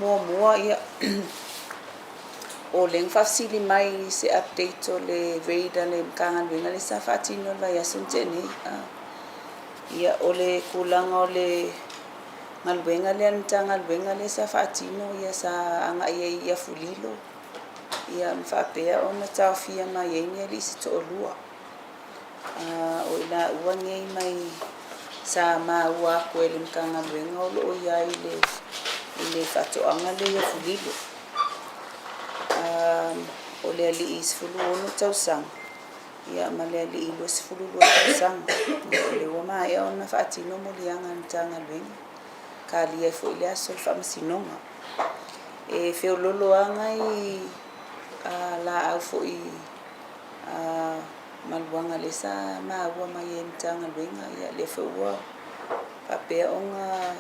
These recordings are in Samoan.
Muamua ia, o lea na faafesili mai i se update o le raid a le Matagaluega lea sa faatino i le vaiaso na tea nei. Ia, o le tulaga o le galuega lea a le Matagaluega lea sa faatino, ia sa agai ai i Afulilo, ia ma faapea ona taofia mai ai ni alii se toalua. O i laua nei mai sa maua atu e le Matagaluega o lo o i ai i le faatoaga lea i Afulilo. O le alii 16 tausaga ma le alii 22 tausaga. O lea ua maea ona faatino moliaga a le Matagaluega, talia ai foi le aso o le Faamasinoga. E feoloolo lava nai laau foi maluaga lea sa maua mai e le Matagaluega, ia lea foi ua faapea ona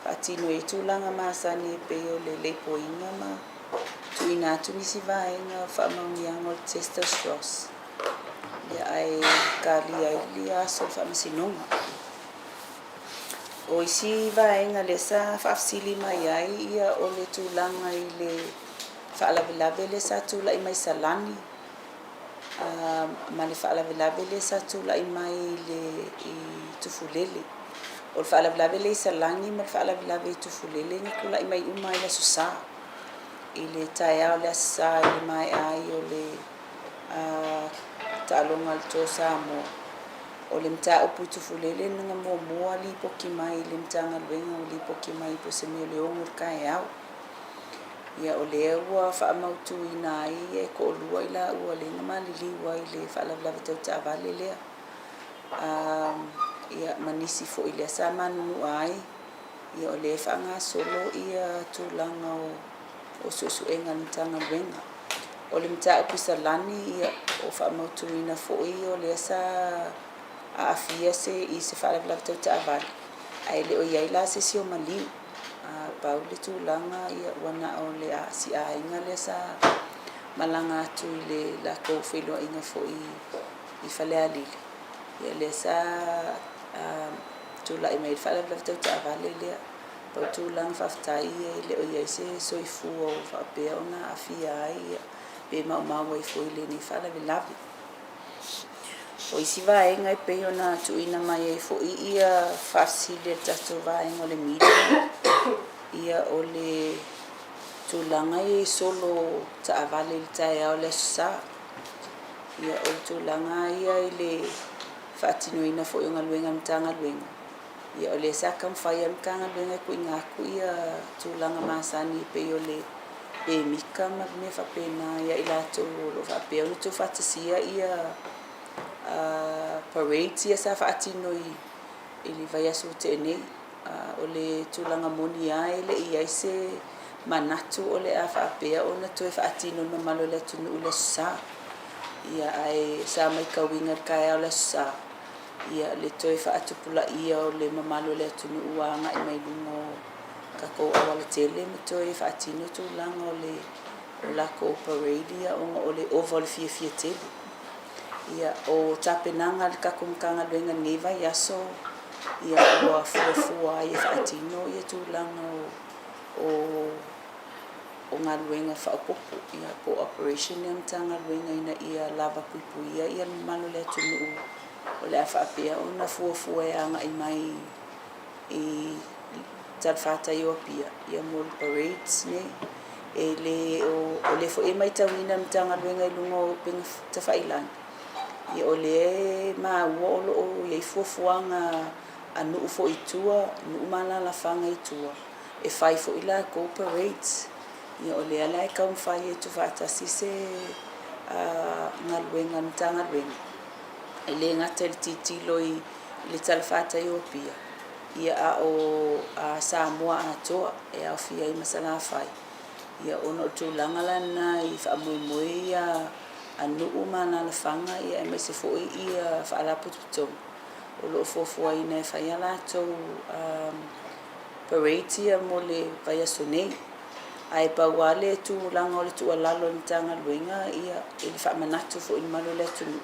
faatino ai tulaga masani e pei o le leipoiina ma tuuina atu nisi vaega o faamaoniaga o le Testers Ross, ia ae talia ai le aso o le Faamasinoga. O isi vaega lea sa faafesili mai ai ia o le tulaga i le faalavelave lea sa tulai mai Salani ma le faalavelave lea sa tulai mai i Tufulele. O le faalavelave lea i Salani ma le faalavelave i Tufulele na tulai mai uma lava i le Aso Sa, i le taeao o le Aso Sa i le maea ai o le taaloga a le Toa Samoa. O le mataupu i Tufulele na muamua lipoti mai i le Matagaluega, ua lipoti mai po o se mea o le 6 i le taeao. Ia o lea ua faamautuina ai e toalua i laua lea na maliliu ai i le faalavelave tau taavale lea. Ia ma nisi foi lea sa manunua ai, ia o lea e faagasolo ia tulaga o suesuega a le Matagaluega. O le mataupu i Salani, ia o faamautuina foi o lea sa aafia i se faalavelave tau taavale, ae le o i ai la se isi o maliu. Pau le tulaga ua na o le si aiga lea sa malaga atu i le latou feiloaiga foi i Falealili, ia lea sa tulai mai ai le faalavelave tau taavale lea. Pau tulaga faafetai e le o i ai se soifua o faapea ona aafia ai pe maumau ai foi i lenei faalavelave. O isi vaega e pei ona tuuina mai ai foi ia faafesili a le tatou vaega o le media, ia o le tulaga ia i solo taavale i le taeao o le Aso Sa. Ia o le tulaga ia i le faatinoina foi o galuega a le Matagaluega, ia o lea sa taumafai lava le Matagaluega e tuuina atu ia tulaga masani e pei o le pemita ma mea faapena ia i latou o lo o faapea ona tuufaatasia ia parades ia sa faatino i le vaiaso ua tea nei. O le tulaga moni lava e le i i ai se manatu o le a faapea ona toe faatino i le mamalu o le atunuu i le Aso Sa. Ia ae sa matauina i le taeao o le Aso Sa ia le toe faatupulaia o le mamalu o le atunuu ua agai mai luga o tatou aualatele ma toe faatino tulaga o le latou parade ia ona o le ova o le fiafia tele. Ia, o tapenaga a le tatou Matagaluega i lenei vaiaso, ia ua fuafua ai e faatino ia tulaga o o galuega faaopoopo ia po o operation ia a Matagaluega ina ia lava puipuia ia le mamalu o le atunuu o le a faapea ona fuafua e agai mai i talafatai o Apia ia mo le parades nei. E le o, o lea foi e matauina e le Matagaluega i luga o upega tafailagi, ia o lea e maua o lo o i ai fuafuaga a nuu foi i tua, nuu ma alaalafaga i tua, e fai foi latou parades. Ia o lea la e taumafai e tuufaatasi se galuega a le Matagaluega, e le gata i le tilotilo i le talafatai o Apia, ia a o Samoa atoa e aofia ai ma Salafai, ia ona o le tulaga la lena i faamoemoe ia a nuu ma alaalafaga ia aemaise foi ia faalapotopotoga o lo o fuafuaina e fai a latou parades ia mo le vaiaso nei. Ae pau lava le tulaga o le tuualalo a le Matagaluega ia i le faamanatu foi i le mamalu o le atunuu,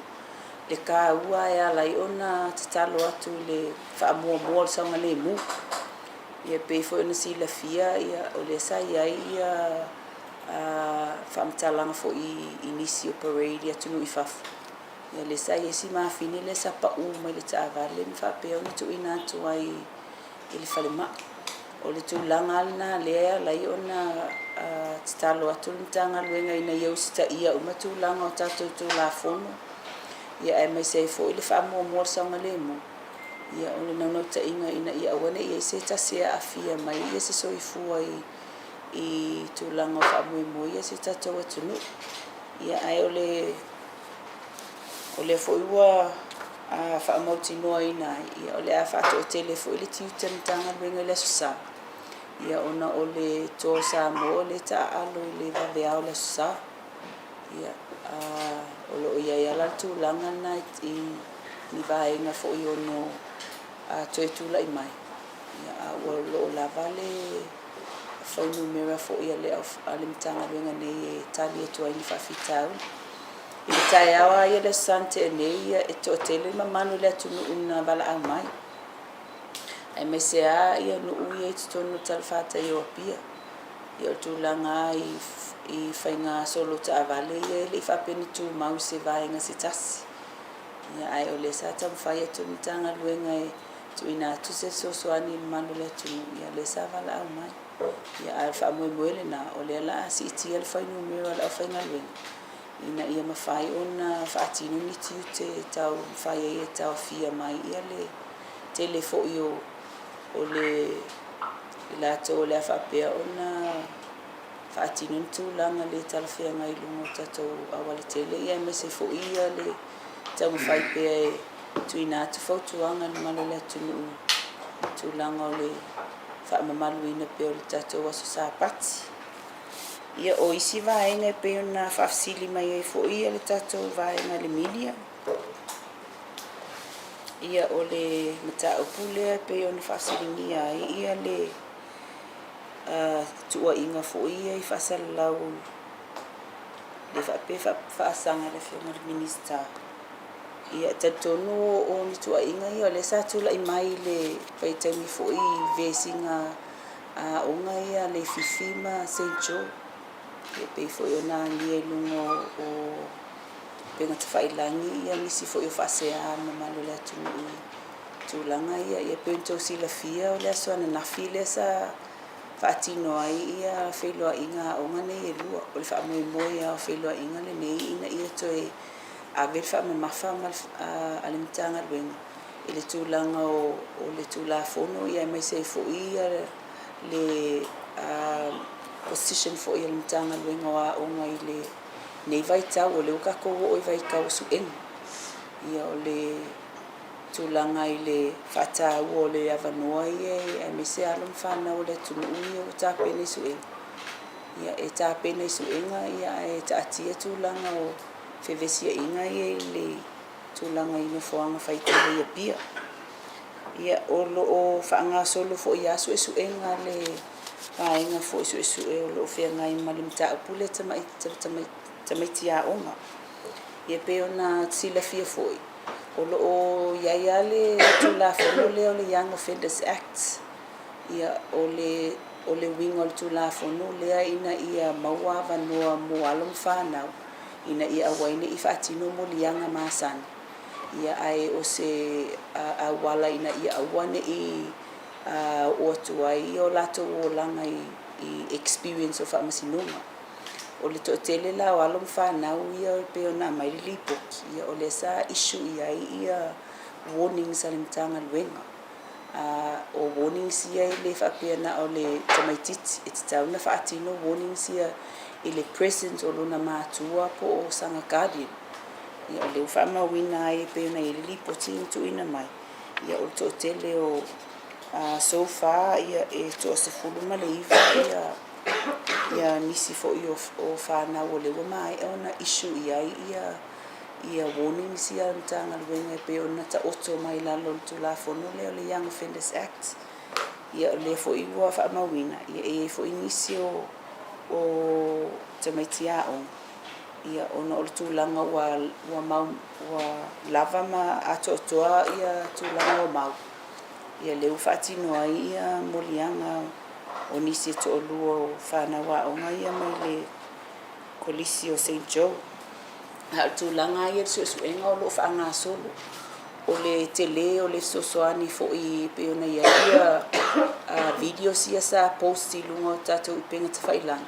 le taua e ala ai ona tatalo atu i le faamuamua o le saogalemu. Ia e pei foi ona silafia o lea sa i ai faamatalaga foi i nisi o parade i atunuu i fafo, ia lea sa i ai si mafine lea sa pau mai le taavale ma faapea ona tuuina atu ai i le falemai. O le tulaga lava lena lea e ala ai ona tatalo atu le Matagaluega ina ia usitaia uma tulaga o tatou Tulafono, aemaise ai foi le faamuamua o le saogalemu. Ia o le naunautaiga ina ia aua ne i i ai se tasi e aafia mai se soifua i tulaga o faamoemoe ia a si o tatou atunuu. Ia ae o lea foi ua faamautinoaina ai, o le a faatoatele foi le tiute o le Matagaluega i le Aso Sa, ona o le Toa o Samoa lea e taaalo i le vaveao o le Aso Sa. O lo o i ai lava la le tulaga lena i ni vaega foi e ono toe tulai mai, ae o lo o lava le fuainumera foi a le Matagaluega nei e tali atu ai i ni faafitauli. I le taeao lava ia i le Aso Sa na tea nei, e toatele le mamalu o le atunuu na valaau mai, aemaise lava nuu ia i totonu o le talafatai o Apia. Ia o le tulaga lava i faiga solo taavale ia e le i faapea na tumau i se vaega se tasi. Ae o lea sa taumafai atu le Matagaluega e tuuina atu se fesoasoani i le mamalu o le atunuu, ia o lea sa valaau mai. Ae o le faamoemoe lena, o lea o le a siitia le fuainumera o le aufaigaluega ina ia mafai ona faatino ni tiute e taumafai ai e taofia mai le tele foi o i latou o le a faapea ona faatino ni tulaga le talafeagai i luga o tatou aualatele, aemaise foi le taumafai pea e tuuina atu fautuaga i le mamalu o le atunuu i tulaga o le faamamaluina pea o le tatou aso Sapati. Ia, o isi vaega e pei ona faafesili mai ai foi le tatou vaega i le media, ia o le mataupu lea e pei ona faafesiligia ai le tuuaiga foi ia i faasalalau lea faapea e faasaga i le Afioga i le Minisita. Ia e talitonu o ni tuuaiga ia o lea sa tulai mai i le vaitaimi foi i vesiga aoga ia a Leififi ma Saint Joe. E pei foi ona agia i luga o upega tafailagi nisi foi o faasea a le mamalu o le atunuu i tulaga ia. E pei ona outou silafia o le aso ananafi lea sa faatino ai feiloaiga a aoga nei e lua. O le faamoemoe lava o feiloaiga lenei ina ia toe ave le faamamafa a le Matagaluega i le tulaga o le Tulafono aemaise ai foi le position foi a le Matagaluega o Aoga i lenei vaitau, o lea ua tatou oo i vaitau o suega. Ia o le tulaga i le faataua o le avanoa ia aemaise alo ma fanau a le atunuu ia ua tapena i suega, ia e tapena i suega ae taatia tulaga o fevesiaiga ia i le tulaga i nofoaga faitele i Apia. Ia, o lo o faagasolo foi lava suesuega a le vaega foi suesue o lo o feagai ma le mataupu lea tamaiti aoga. Ia e pei ona silafia foi, o lo o i ai lava le Tulafono lea o le Young Offenders Act. Ia, o le o le uiga o le Tulafono lea ina ia maua avanoa mo alo ma fanau ina ia aua ai ne i faatino moliaga masani, ia ae o se auala ina ia aua ne i oo atu ai o latou olaga i experience o faamasinoga. O le toatele la o alo ma fanau ia e pei ona aumai le lipoti, ia o lea sa issue i ai warnings a le Matagaluega. O warnings ia e le faapea na o le tamaitiiti, e tatau ona faatino warnings ia i le presence o lona matua po o sana guardian. Ia o lea ua faamauina ai e pei ona i ai le lipoti na tuuina mai, ia o le toatele o so far e toa-19 nisi foi o fanau o lea ua maea ona issue i ai warnings ia a le Matagaluega e pei ona taoto mai i lalo o le Tulafono lea o le Young Offenders Act. Ia o lea foi ua faamauina e i ai foi nisi o tamaiti aoga ona o le tulaga ua lava ma atoatoa tulaga o mau. Ia lea ua faatino ai ia moliaga o nisi e toalua o fanau aoga ia mai le Kolisi o Saint Joe. A o le tulaga lava ia i le suesuega o lo o faagasolo. O le tele o le fesoasoani foi e pei ona i ai ia videos ia sa post i luga o tatou upega tafailagi,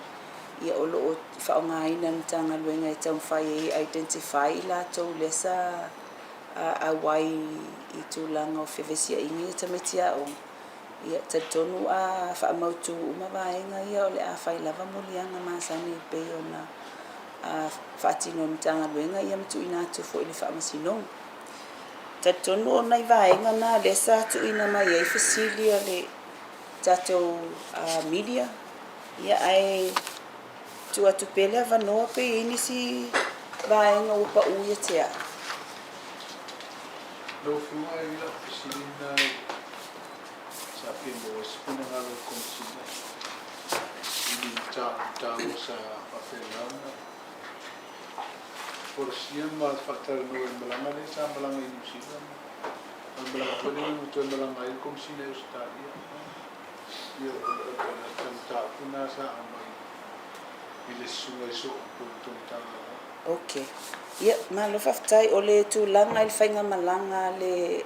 ia o lo o faaaogaina e le Matagaluega e taumafai ai e identify i latou lea sa auai i tulaga o fevesiaiga ia a tamaiti aoga. Ia, e talitonu a faamautu uma vaega ia o le a fai lava moliaga masani e pei ona faatino e le Matagaluega ia ma tuuina atu foi i le Faamasinoga. E talitonu o nai vaega na lea sa tuuina mai ai fesili a le tatou media, ia ae tuu atu pea le avanoa pe i ai nisi vaega ua pau ia te au. Lau Afioga e i ai lau fesili lena sa fia maua ai se finagalo o le Komesina i ni mataupu taua sa faapena ona folasia ma faatalanoa i le malaga lea sa malaga i Niu Sila ma le malaga foi lea na toe malaga ai le Komesina i Ausetalia. Ia, o le mataupu lena sa aumai i le susuga i Sooupu o le tou Matagaluega. Ok. Ia, malo faafetai. O le tulaga i le faigamalaga a le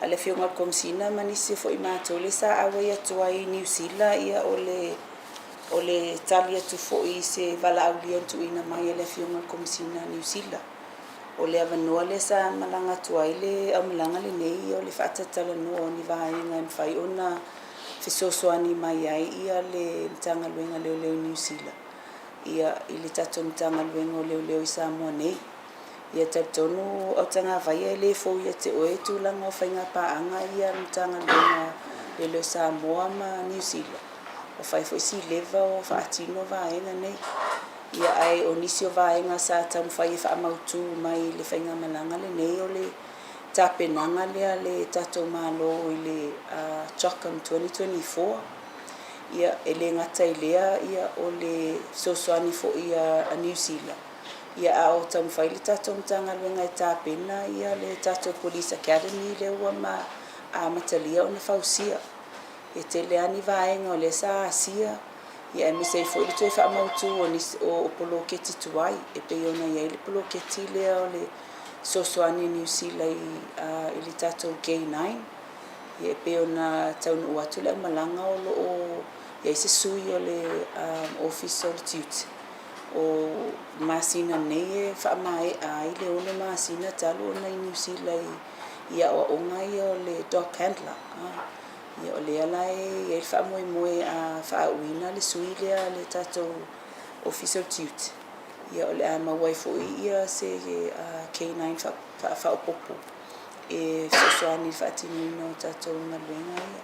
a le Afioga i le Komesina ma nisi foi o matou lea sa auai atu ai i Niu Sila, ia o le o le tali atu foi i se valaaulia na tuuina mai e le Afioga i le Komesina a Niu Sila. O le avanoa lea sa malaga atu ai le aumalaga lenei o le faatatalanoa o ni vaega e mafai ona fesoasoani mai ai ia le Matagaluega o Leoleo i Niu Sila ia i le tatou Matagaluega o Leoleo i Samoa nei. Ia talitonu Autagavaia e le fou ia te oe tulaga o faiga paaga ia a le Matagaluega o Leoleo Samoa ma Niu Sila. Ua fai foi si leva o faatino vaega nei. Ia ae o nisi o vaega sa taumafai e faamautu mai i le faigamalaga lenei o le tapenaga lea a le tatou Malo i le CHOGM 2024. Ia e le gata i lea ia o le fesoasoani foi a Niu Sila, ia a o taumafai le tatou Matagaluega e tapena ia le tatou Police Academy lea ua amatalia ona fausia. E tele lava ni vaega o lea sa asia, ia aemaise ai foi le toe faamautu o nisi o poloketi tuai e pei ona i ai le poloketi lea o le fesoasoani a Niu Sila i le tatou K9. Ia e pei ona taunuu atu le aumalaga o lo o i ai se sui o le Ofisa o le Tiute o masina nei e faamaea ai le 6 masina talu ona i Niu Sila i aoaoga ia o le dog handler. Ia o lea la e i ai le faamoemoe a faauuina le sui lea a le tatou Ofisa o le Tiute, ia o le a maua ai foi ia se K9 faaopoopo e fesoasoani i le faatinoina o tatou galuega ia.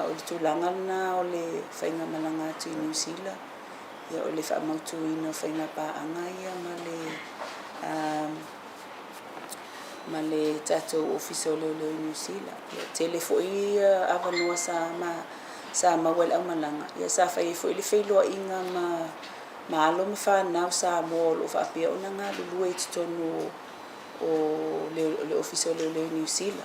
O le tulaga lena o le faigamalaga atu i Niu Sila, ia o le faamautuina o faiga paaga ia ma le ma le tatou Ofisa o Leoleo i Niu Sila. Ia, tele foi avanoa sa ma sa maua i le aumalaga, ia sa fai ai foi le feiloaiga ma ma alo ma fanau Samoa o lo o faapea ona galulue i totonu o le Ofisa o Leoleo i Niu Sila.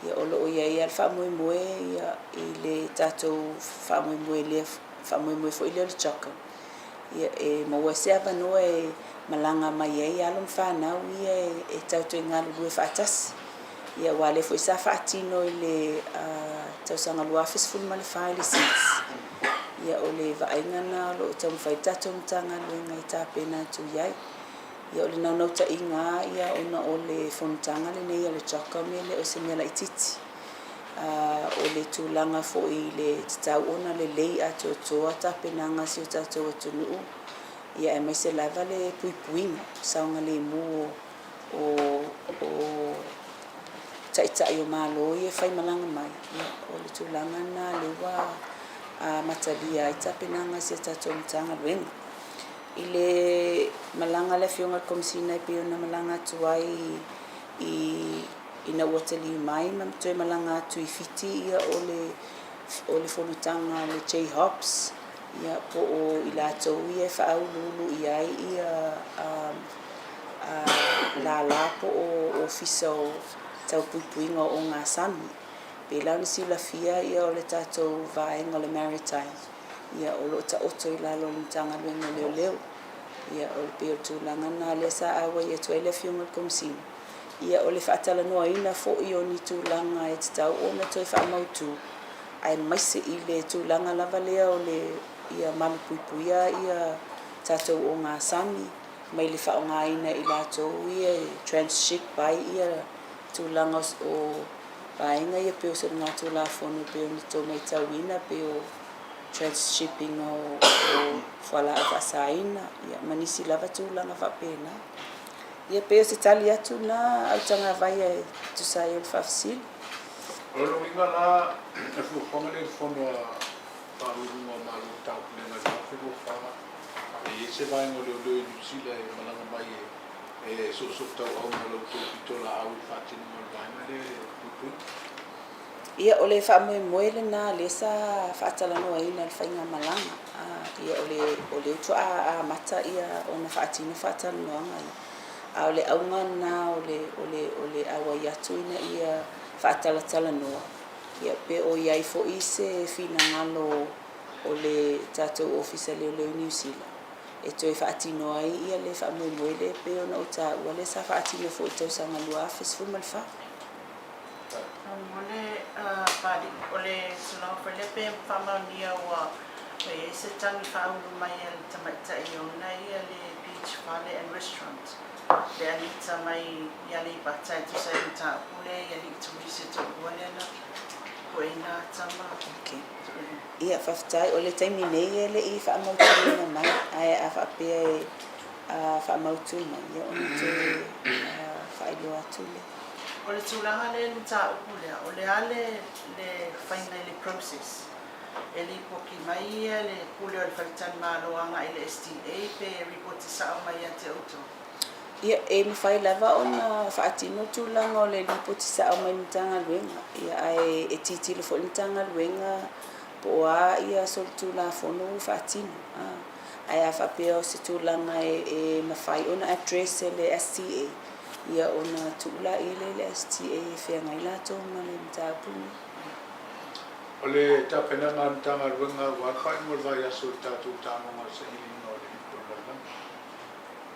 Ia, o lo o i ai lava le faamoemoe ia i le tatou faamoemoe lea faamoemoe foi lea o le CHOGM, ia e maua ai se avanoa e malaga mai ai alo ma fanau ia e tatou te galulue faatasi. Ia aua o lea foi sa faatino i le tausaga 2014 i le SIDS. Ia o le vaaiga lena o lo o taumafai le tatou Matagaluega e tapena atu i ai. Ia o le naunautaiga lava ia ona o le fonotaga lenei a le CHOGM e le o se mea laitiiti. O le tulaga foi i le tatau ona lelei atoatoa tapenaga a si o tatou atunuu, ia aemaise lava le puipuiga saogalemu o Taitai o Malo ia e faimalaga mai, ia o le tulaga lena lea ua amatalia ai tapenaga a si a tatou Matagaluega. I le malaga a le Afioga i le Komesina e pei ona malaga atu ai ina ua taliu mai ma toe malaga atu i Fiti ia o le o le fonotaga a le J-Hops ia po o i latou ia e faauluulu i ai ia lala po o ofisa o tau puipuiga o ogasami. Pei la ona silafia ia o le tatou vaega o le Maritime ia o lo o taoto i lalo o le Matagaluega o Leoleo. Ia o le pei o le tulaga lena lea sa auai atu ai le Afioga i le Komesina. Ia o le faatalanoaina foi o ni tulaga e tatau ona toe faamautu aemaise i le tulaga lava lea o le ia malupuipuia ia tatou ogasami mai le faaaogaina e i latou ia e transship ai ia tulaga o vaega ia pei o soligatulafono pei ona tou matauina pei o transshipping o fualaau faasaina ma nisi lava tulaga faapena. Ia pei o se tali atu lena Autagavaia e tusa ai o le faafesili. O lona uiga la, o le fuafuaga lea i le Fono a Faauluuluga o Malo o Taupulega i le 2024, e i ai se vaega o leoleo i Niu Sila e malaga mai e soosootauau ma la outou pitolaau i le faatinoga o le vaega lea e puipui. Ia, o le faamoemoe lena lea sa faatalanoaina e le faigamalaga. Ia, o le, o lea ua amata ia ona faatino faatalanoaga ia. A o le auga lena o le, o le, o le auai atu ina ia faatalatalanoa, ia pe o i ai foi se finagalo o le tatou Ofisa Leoleo i Niu Sila e toe faatino ai ia le faamoemoe lea e pei ona ou taua lea sa faatino foi i le tausaga 2014. Faamolemole Papalii, o le tulaga foi lea pe faamaonia ua i ai se tagi faaulu mai a le tamaitai e ona ia le Beach Fale and Restaurant le Anita mai i Aleipata e tusa ai ma mataupu lea i alii turisi e toalua lea na pueina tama. Okay. Ia, faafetai. O le taimi nei e le i faamautuina mai, ae a faapea e faamautu mai, ia ona toe faailoa atu lea. O le tulaga lea i le mataupu lea, o le a le le faiga i le process? E lipoti mai ia le pule o le faletalimalo agai i le STA pe ripoti sao mai ia te outou? Ia, e mafai lava ona faatino le tulaga o le lipoti sao mai i le Matagaluega, ia ae e tilotilo foi le Matagaluega po o a ia solitulafono ua faatino. Ae a faapea o se tulaga e mafai ona address e le STA, ia ona tuu laia lea i le STA e feagai latou ma le mataupu lenei. O le tapenaga a le Matagaluega aua le faaiuga o le vaiaso i le tatou taaloga o le sailiga o le ipu o le lalolagi.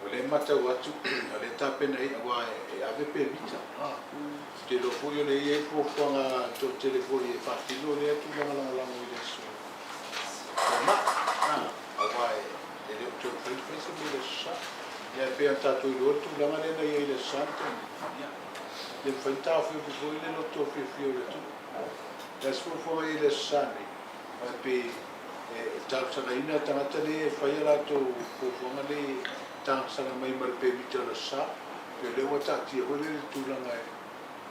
O lea e matau atu o lea e tapena i ai aua e ave pemita. Ou te iloa foi o lea e i ai fuafuaga toatele foi e faatino lea tulaga lagolago i le aso Toonai, aua e le o toe mafai ona fai se mea i le Aso Sa. Ia e pei ona tatou iloa le tulaga lea na i ai i le Aso Sa na tea nei, ia, e le mafai ona taofiofi foi le loto fiafia o le atunuu. O le a se fuafuaga i ai i le Aso Sa nei? Aua e pei e talosagaina tagata nei e fai a latou fuafuaga nei e talosaga mai ma le pemita o le Aso Sa, pei o lea ua taatia foi lea i le tulaga e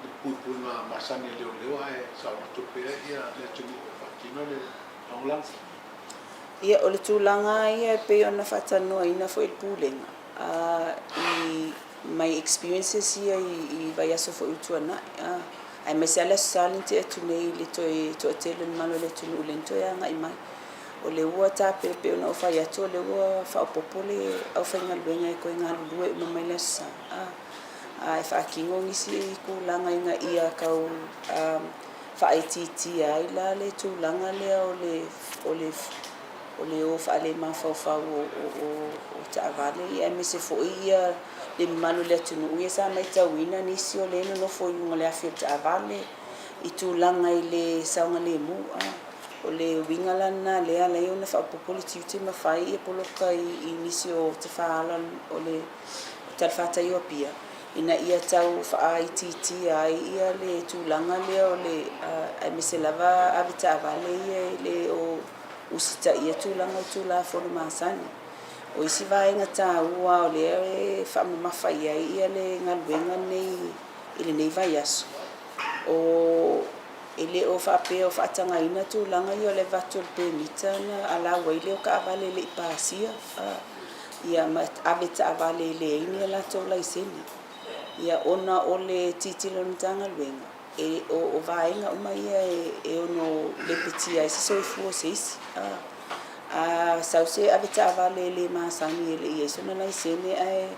le puipuiga masani a leoleo ae saoloto pea le atunuu e faatino le lagolago. Ia, o le tulaga lava ia e pei ona faatalanoaina foi e le Pulega i my experiences ia i vaiaso foi ua tuanai, aemaise lava le Aso Sa lea na tea atu nei i le toe toatele o le mamalu o le atunuu lea na toe agai mai. O lea ua tape, pei ona ou fai atu o lea ua faaopoopo le aufaigaluega e toe galulue uma mai le Aso Sa, e faatino nisi tulaga ina ia tau faaitiitia ai la le tulaga lea o le o le o le o faalemafaufau o o taavale ia aemaise foi ia le mamalu o le atunuu ia sa matauina nisi o lea e nonofo i luga o le afi o le taavale i tulaga i le saogalemu. O le uiga la lena lea e ala ai ona faaopoopo le tiute ma fai ia poloka i nisi o tafaala o le talafatai o Apia ina ia tau faaitiitia ai ia le tulaga lea o le aemaise lava avetaavale ia e le o usitaia tulaga o Tulafono masani. O isi vaega taua o lea e faamamafa i ai ia le galuega lenei i lenei vaiaso, o e le o faapea o faatagaina tulaga ia o le avatu o le pemita ona allow ai lea o taavale e le i pasia ia ma avetaavale e leai ni a latou laisene. Ia ona o le tilotilo a le Matagaluega, e, o, o vaega uma ia e, e ono lepetia ai se soifua o se isi. A, a sau se avetaavale e le masani e le i i ai sona laisene ae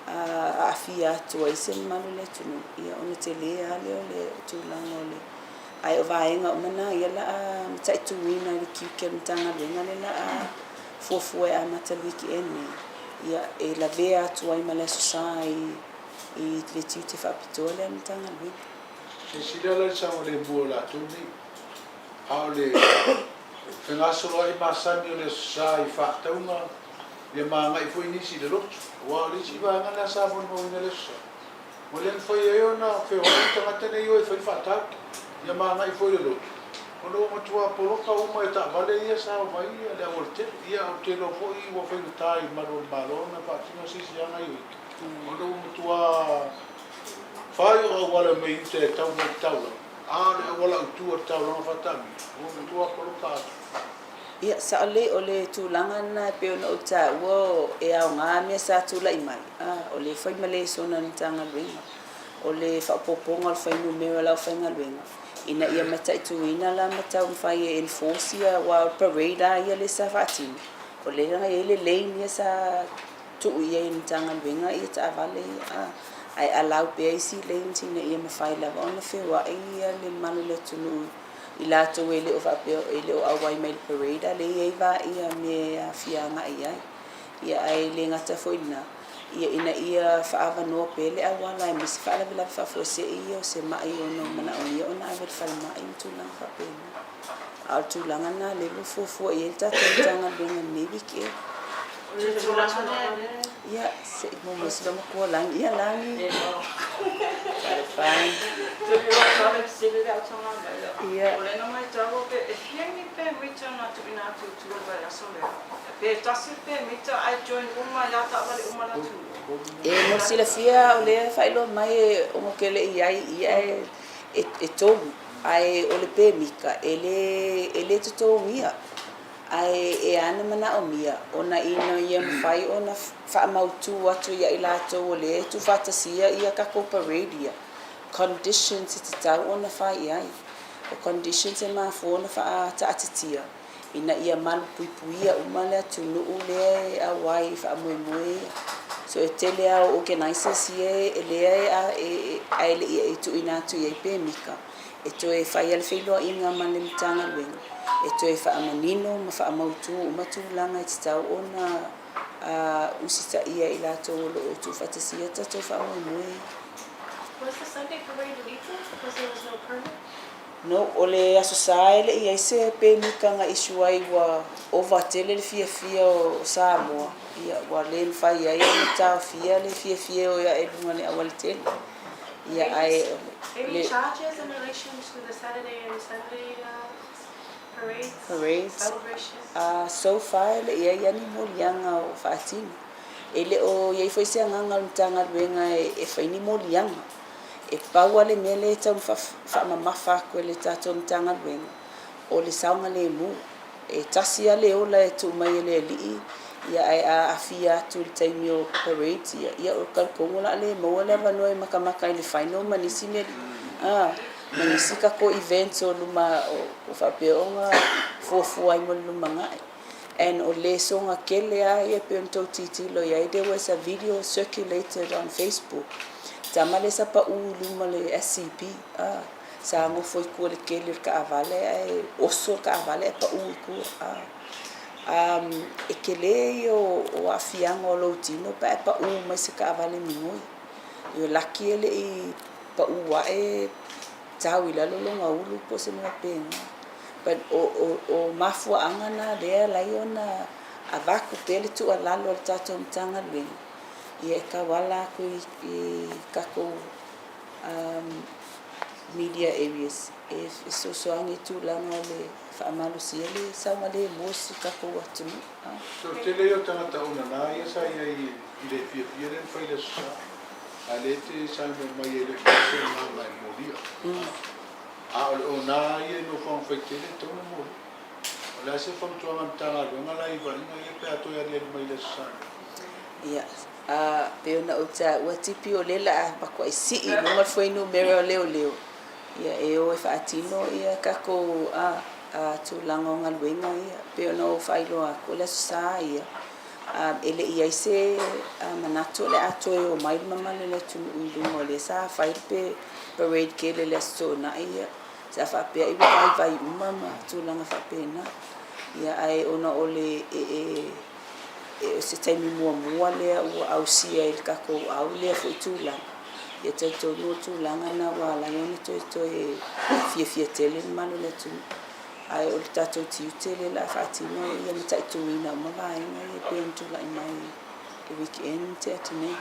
aafia atu ai se mamalu o le atunuu, ia ona tele lava lea o le tulaga o le. Ae o vaega uma na ia o le a mataituina e le tiute o le Matagaluega lea o le a fuafua e amata i le weekend nei, ia e lavea atu ai ma le Aso Sa i le tiute faapitoa lea a le Matagaluega. Silasila la i le saogalemu o latou nei, a o le fegasoloai masani o le Aso Sa i faatauga ia ma agai foi nisi i le lotu, aua o le isi vaega lena sa molimauina i le Aso Sa, ua le mafai ai ona feoai tagata nei e o e fai le faatau, ia ma agai foi i le lotu, ona ua matua poloka uma e taavale ia sa omai le aualatele. Ia ou te iloa foi ua faigata i malu o le Malo ona faatino se isi aga i uta, ona ua matua fai o auala mai uta e tau mai i le taulaga, a o le auala autu o le taulaga faataamilo, ua matua poloka atu. Ia, sao lelei, o le tulaga lena e pei ona ou taua e aoga mea sa tulai mai, a, o le fai ma lesona a le Matagaluega, o le faaopoopoga o le fuainumera o le aufaigaluega, ina ia mataituina la ma taumafai e enforce ia, aua o le parade lava ia lea sa faatino, o lea na i ai le lane ia sa tuu i ai e le Matagaluega ia taavale ia, a, ae allow pea isi lanes ina ia mafai lava ona feoai le mamalu o le atunuu i latou e le o faapea e le o auai mai i le parade a lea e i ai va mea e aafia agai i ai. Ia ae le gata foi i lena, ia ina ia faaavanoa pea le auala aemaise faalavelave faafuasei ia o se mai ono manaomia ona ave i le falemai ma tulaga faapena. A o le tulaga lena lea ua fuafua i ai le tatou Matagaluega i lenei weekend. O le tulaga lea. Ia, se i muamua sila matua Lagi. Ia Lagi. Talofa e. Ia. O lea na matau pe e fia ni pemita na tuuina atu i tua i le vaiaso lea. Pe tasi le pemita ae join uma i a taavale uma le atunuu. E mo le silafia o lea e faailoa mai e ono ke le i ai ia e tolu ae o le pemita e le e le totogia. Ae e ana manaomia ona ina ia mafai ona faamautu atu ia i latou o lea e tuufaatasia ia tatou parade ia, conditions e tatau ona fai i ai. O conditions e mafua ona faataatitia ina ia malupuipuia uma le atunuu lea e auai i faamoemoe ia. So e tele lava o organizers ia e lea e ae le i tuuina atu i ai pemita e toe fai ai le feiloaiga ma le Matagaluega e toe faamanino ma faamautu uma tulaga e tatau ona usitaia e i latou o lo o tuufaatasia tatou faamoemoe. Was the Sunday parade illegal because there was no permit? No, o le Aso Sa e le i ai se pemita na issue ai ua ova tele le fiafia o Samoa, ia ua le mafai ai ona taofia le fiafia e o ae i luga o le aualatele. Ia ae o le. Any charges in relation to the Saturday and Sunday parades? Parades? Celebrations? So far e le i ai lava ni moliaga o faatino. E le o i ai foi se agaga o le Matagaluega e fai ni moliaga. E pau lava le mea lea e tau faamamafa atu e le tatou Matagaluega, o le saogalemu. E tasi lava le ola e tuu mai e le alii, ia ae a aafia atu i le taimi o parades ia, ia o talitonu o le a le maua le avanoa e matamata ai i le final ma nisi mea, a, ma nisi tatou events o luma o faapea ona fuafua ai mo le lumanai. And o lesona tele lava ia e pei ona tou tilotilo i ai, there was a video circulated on Facebook, tama lea sa pau i luma o le SCP, a. Sa nofo i tua i le keli o le taavale ae oso le taavale ae pau i tua. E tele ia o aafiaga o lou tino pe a e pau mai se taavale migoi. E laki e le i pau ae tau i lalo lona ulu po o se mea faapena. But o mafuaaga na lea e ala ai ona avatu pea le tuualalo a le tatou Matagaluega ia e tauala atu i tatou media areas e fesoasoani i tulaga o le faamalosia le saogalemu o si tatou atunuu. So o le tele ia o tagata onana ia sa i ai i le fiafia lea na fai i le Aso Sa, a lea e te saunoa mai e le o i ai se agaga e molia. A o le ona ia i nofoaga faitele e tatau ona molia. O le a se fautuaga a le Matagaluega la i vaaiga ia pe a toe aliali mai i le Aso Sa nei? Ia, Ā, pei ona ou taua, tipi o lea la a matuai sii i luga le fuainumera o leoleo, ia e o e faatino ia tatou a, a tulaga o galuega ia. Pei ona ou faailoa atu, o le Aso Sa ia, E le i i ai se manatu o le a toe omai le mamalu o le atunuu i luga o lea sa fai le parade tele i le Aso Toonai, ia, sa faapea ai ua vaivai uma ma tulaga faapena. Ia, ae ona o le e, e, e, o se taimi muamua lea ua ausia ai le tatou au lea foi tulaga, ia talitonu o le tulaga lena ua ala ai ona toe fiafia tele le mamalu o le atunuu. Ae o le tatou tiute lea o le a faatino ia mataituina uma vaega ia e pei ona tulai mai i le weekend tea atu nei.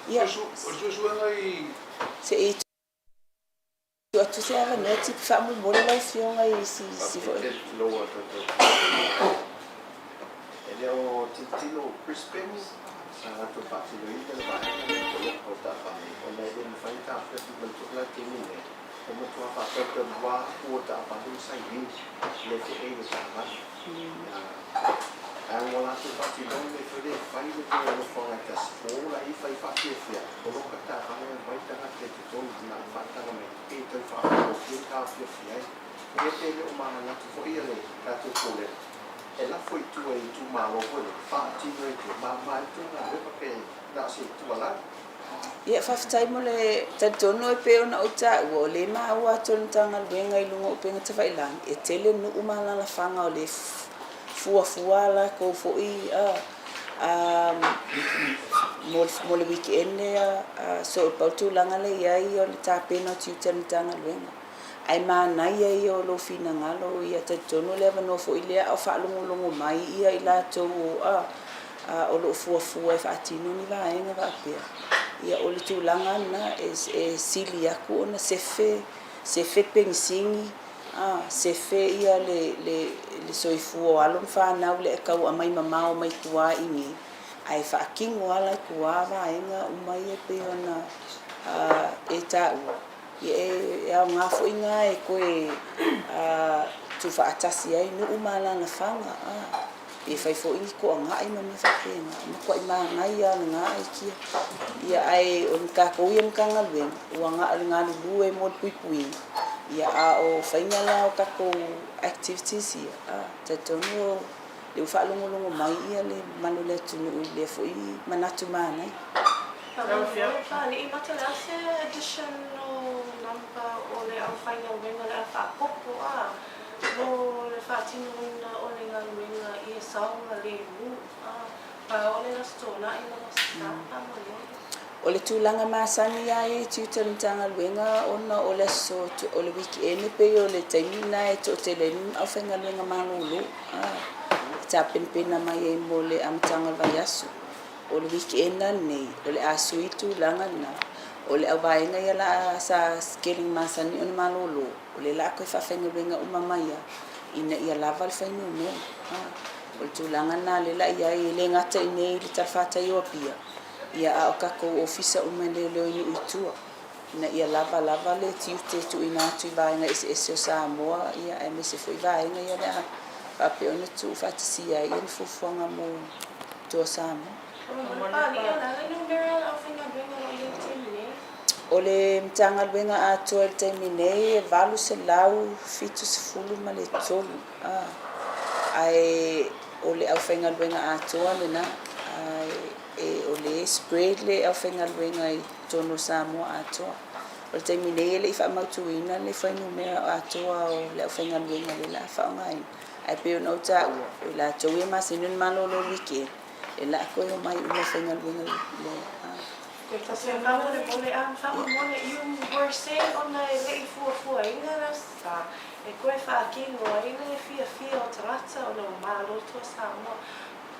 Ia, O le suesuega i se i tuu atu se avanoa Tipi faamolemole lau Afioga i si Faafetai foi. tele tulou a tatou E le o tilotilo o Brisbane sa latou faatinoina le vaega lea o poloka o taavale ona e le mafai ona taofiofi. Manatua la le taimi lenei ua matua faatautalua atu o taavale ma sailini le fe'ei o taavale. Ae ua latou faatinoina mea foi lea e fai le mea o nofoaga e tasi o la i fai faafiafia poloka taavale alu ai tagata i totonu na o le faataga mai pe tau faafaigofie ona taofiofi ai. Ia pe le o mananatu foi le tatou Pulega e lafo i tua i itumalo foi lea faatino i tua mama ai le tou galuega pe na o se tuualalo. Ia, faafetai mo le talitonu e pei ona ou taua, o lea e maua atu e le Matagaluega i luga o upega tafailagi, e tele nuu ma alaalafaga o lea e fuafua a latou foi mo le weekend lea. So, pau le tulaga lea e i ai o le tapena o tiute o le Matagaluega. Ae manaia ia o lou finagalo, ia talitonu o le avanoa foi lea a o faalogologo mai ia i latou o o lo o fuafua e faatino ni vaega faapea. Ia o le tulaga lena e sili atu ona sefe, sefe penisini, sefe ia le soifua o alo ma fanau lea e tau aumai mamao mai tua i inei, ae faatino lava la i tua vaega uma ia e pei ona e taua. Ia e aoga foi lena e toe tuufaatasi ai nuu ma alaalafaga, pe fai foi ni toanai ma mea faapena. E matuai manaia lava lena aikia. Ia ae o tatou ia Matagaluega, ua na o le galulue mo le puipuiga, ia a o faiga la o tatou activities ia, talitonu o lea ua faalogologo mai le mamalu o le atunuu i lea foi manatu manaia. Faamolemole Papalii mata o le a se additional number o le aufaigaluega o le a faaopoopo a mo le faatinoina o le galuega ia saogalemu a pa o le Aso Toonai ma le Aso Sa faamolemole. O le tulaga masani lava ia i tiute o le Matagaluega ona o le aso o le weekend e pei o le taimi lena e toatele ai le aufaigaluega malolo e tapenapena mai ai mo le amataga o le vaiaso. O le weekend lenei, o le a sui le tulaga lena. O le auvaega ia la sa tele ina masani ona malolo, o lea o le a toe faafaigaluega uma mai lava ina ia lava le fuainumera. O le tulaga lena lea o le a i ai, e le gata i inei i le talafatai o Apia, ia a o tatou ofisa uma e leoleo i nuu i tua, ina ia lava lava le tiute e tuuina atu i vaega eseese o Samoa, ia aemaise foi vaega ia o le a faapea ona tuufaatasia ai ni fuafuaga mo tua o Samoa. O le Matagaluega atoa i le taimi nei e 873, ae o le aufaigaluega atoa lena, ae o lea e spread le aufaigaluega i totonu o Samoa atoa. O le taimi nei e le i faamautuina le fuainumera atoa o le aufaigaluega lea o le a faaaogaina, ae pei ona ou taua, o i latou ia e masani ona malolo i le weekend, e la toe omai uma e faigaluega i le Faamolemole, faamolemole, you were saying ona e le i fuafuaina le Aso Sa e koe faatino ai le fiafia o tagata ona ua malo tua Samoa.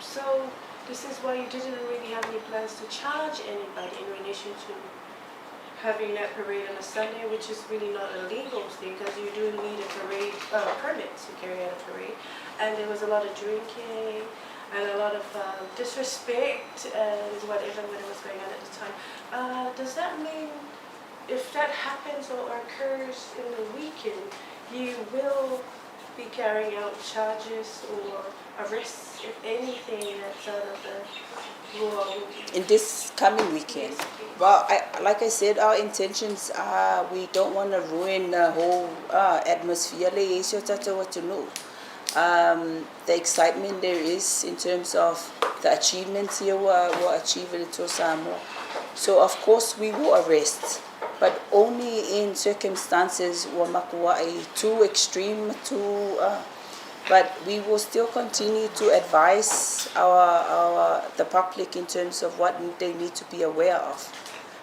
So this is why you didn't really have any plans to charge anybody in relation to having that parade on a Sunday, which is really not a legal thing because you do need a parade permit to carry out a parade. And there was a lot of drinking and a lot of disrespect and whatever was going on at the time. Does that mean if that happens or occurs in the weekend, you will be carrying out charges or arrests if anything that's out of the law will be In this coming weekend? Yes, please. Well, like I said, our intentions are we don't want to ruin the whole atmosphere le i ai si o tatou atunuu. The excitement there is in terms of the achievements ia ua ua achieve e le Tour Samoa. So of course we will arrest but only in circumstances ua makua'i too extreme ma too uh but we will still continue to advise our our the public in terms of what they need to be aware of.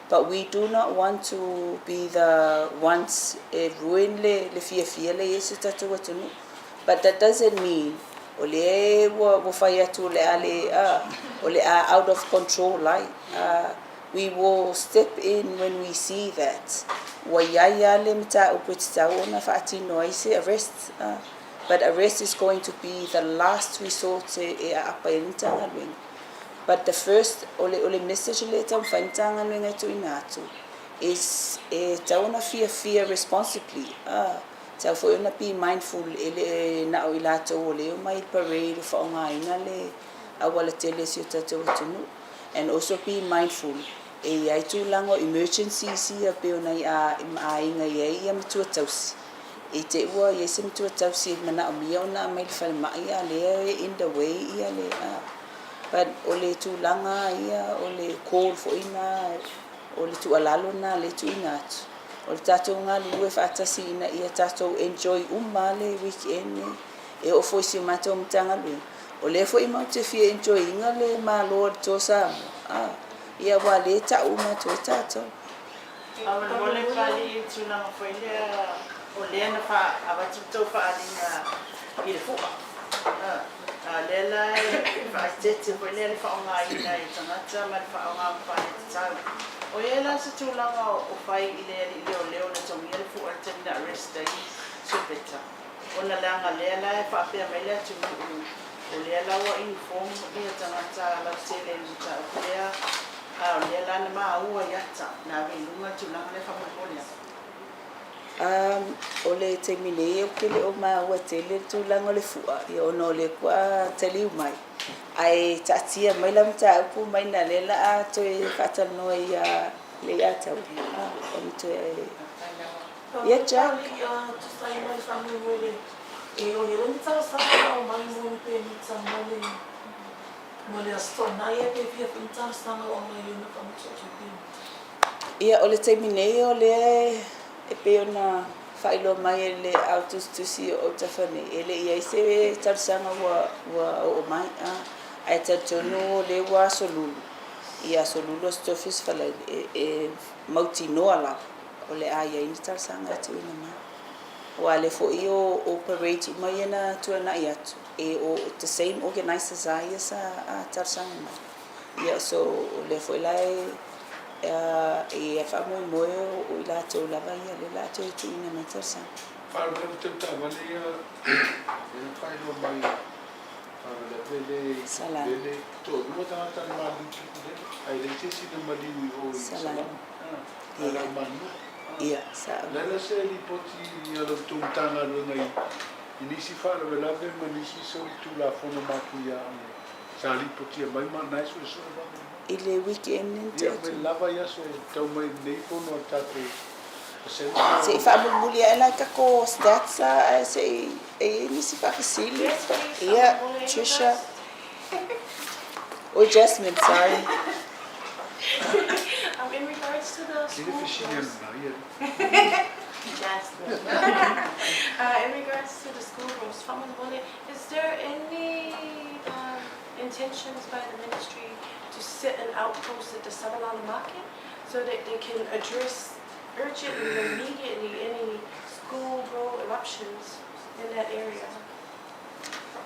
But we do not want to be the ones e ruin le le fiafia le i ai se tatou atunuu. But that doesn't mean o lea ua ua fai atu o le a le a o le a out of control ai. We will step in when we see that ua i ai lava le mataupu e tatau ona faatino ai se arrest. But arrest is going to be the last resort e e aapa ai le Matagaluega. But the first o le o le message lea e taumafai le Matagaluega e tuuina atu is e tatau ona fiafia responsibly. Tau foi ona be mindful e le na o i latou o lea e omai i le parade o faaaogaina le auala tele o si o tatou atunuu and also be mindful e i ai tulaga o emergencies ia pei ona i aiga i ai ia matua tausi. I te ua i ai se matua tausi e manaomia ona aumai i le falemai a lea e in the way ia le but o le tulaga ia o le call foi na o le tuualalo na lea e tuuina atu. O le tatou galulue faatasi ina ia tatou enjoy uma le weekend nei. E oo foi i si o matou Matagaluega, o lea foi matou te fia enjoy ina le Malo o le Toa Samoa, a, ia aua o lea e tau uma atu ai tatou. Faamolemole Pali i le tulaga foi lea o lea na avatu le tou faaaliga i le fua. A o lea la e faaeteete foi lea le faaaogaina e tagata ma le faaaoga faaletatau. O i ai la se tulaga o fai i le alii leoleo na togia le fua i le taimi na arrest ai Sopeta ona leaga lea la e faapea mai le atunuu o lea la ua inform ia tagata lautele i le mataupu lea a o lea la na maua i ata na ave i luga le tulaga lea faamolemole atu. O le taimi nei ou te le o maua tele le tulaga o le fua ia ona o lea faatoa taliu mai ae taatia mai lau mataupu mai ina lea la a toe faatalanoa ia Leiataua ona toe Ia Jack. Ia, o le taimi nei o lea e pei ona faailoa mai e le ao tusitusi o autafa nei, e le i i ai se talosaga ua ua oo mai, a, ae talitonu o lea ua aso Lulu, i aso Lulu, aso Tofi, aso Faraile, e, e mautinoa lava o le a i ai ni talosaga e tuuina mai. Aua o lea foi o, o parades uma ia na tuanai atu, e o the same organizers lava ia sa talosaga mai. Ia so o lea foi la e e i faamoemoe o i latou lava ia lea o le a toe tuuina mai talosaga. Faalavelave tau taavale ia lea na faailoa mai faalavelave le Salani. Le toalua tagata na maliu i Tukulele ae leai se isi na maliu i o i Salani. Salani. A Ia. lau manua. Ia, sao. O le a la se lipoti a la outou Matagaluega i nisi faalavelave ma nisi solitulafono matuia Sa lipotia mai ma na e suesue vave mai. I le weekend ni te Ia atu. mai lava i aso e tau mai nei fono a le tatou Assembly. Se i faamulimuli ae la i kako stats a ae se i e i ai nisi faafesili. Yes, please, Ia, faamolemole any Trisha. first. Oi Jasmine, sorry. In regards to the Ke le school fesili bus. anu na ia. Jasmine. In regards to the school bus, faamolemole, is there any intentions by the ministry to set an outpost at the Savalalo market so that they can address urgently and immediately any school road eruptions in that area?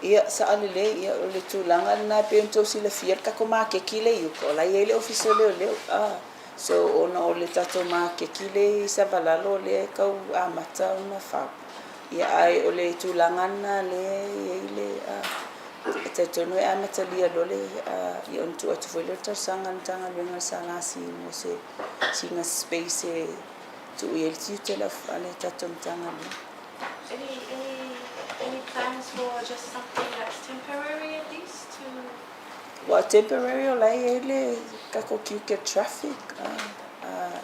Ia, saʻa lelei, ia, o le tulaga lena e pei ona tou silafia le tatou makeki lea i uka, o la e i ai le Ofisa o Leoleo, a, so ona o le tatou makeki lea i Savalalo lea e tau amata ona fau. Ia, ae o le tulaga lena lea e i ai le, a, e talitonu e amatalia loa le, a, ia ona tuu atu foi lea o le talosaga a le Matagaluega a le SLC mo se sina space e tuu i ai le tiute a le tatou Matagaluega. Any, any, any plans for just something that's temporary at least to... Ua temporary o la e i ai le tatou tiute traffic, a, a,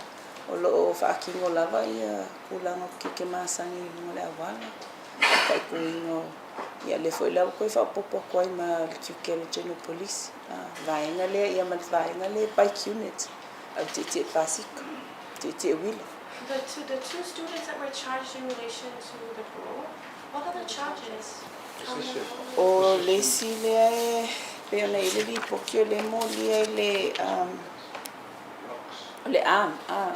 o lo o faatino lava ia tulaga o tiute masani i luga o le auala. mataituina o ia lea foi la ua toe faaopoopo atu ai ma le tiute a le General Police, vaega lea ia ma le vaega lea bike unit, au tietie pasika, tietie uila. The two students that were charged in relation to the parole, what are the charges? O le isi lea e pei ona i ai le lipoti o lea e molia i le o le arm,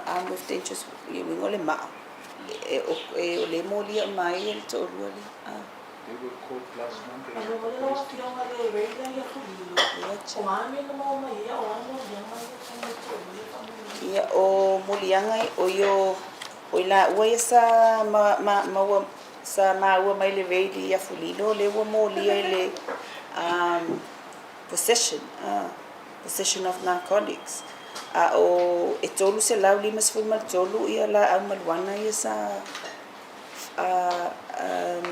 arm with dangerous ia uiga o le maa. E, o, e, o lea e molia uma ai e le toalua lea. They were caught last Monday A at the mea police lau station. afioga le Ray ia Fulilo. Ia, O a mea na maua mai ai, o a moliaga ia e toalua ia faamolemole. Ia, o moliaga o ia o i laua ia sa ma, ma, maua sa maua mai le raid i Afulilo, lea ua molia i le possession, possession of narcotics. A o e 353 ia laau maluana ia sa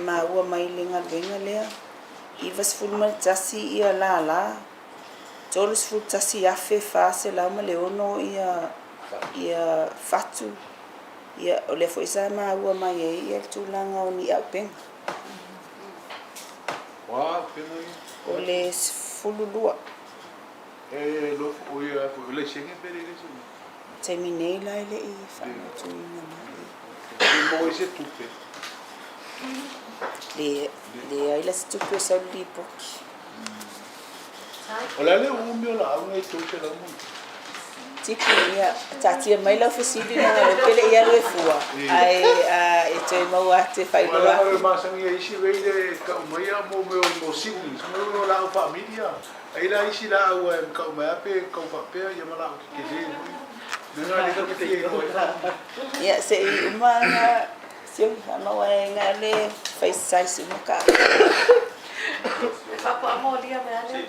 maua mai le galuega lea, 91 ia lala, 31,406 ia ia fatu, ia o lea foi sa maua mai ai ia le tulaga o ni auupega. O a auupega ia? O le 12. E lofo, o ia foi, o laisene pe le laisene? Taimi nei la e le i faamautuina mai. E maua ai se tupe? Le, leai la se tupe o sau le lipoti. O le a le umi o lauga i 300 ma ono tupu? Tipi, ia, taatia mai lau fesili leaga o lea ou te le i alu e fua, ae e toe maua atu e faailoa Aua leaga atu. e masani ai isi raid e tau mai a mo mea o siblings, mo mea o laau faamili a. Ai la isi laau e tau mai a pe tau faapea ia ma laau tetele foi. Mea na lea ta te fia iloa ai faamolemole. Ia, se i uma ana Sioni, faamau ae na le fai size uma ka. E faapuaa molia mai lava le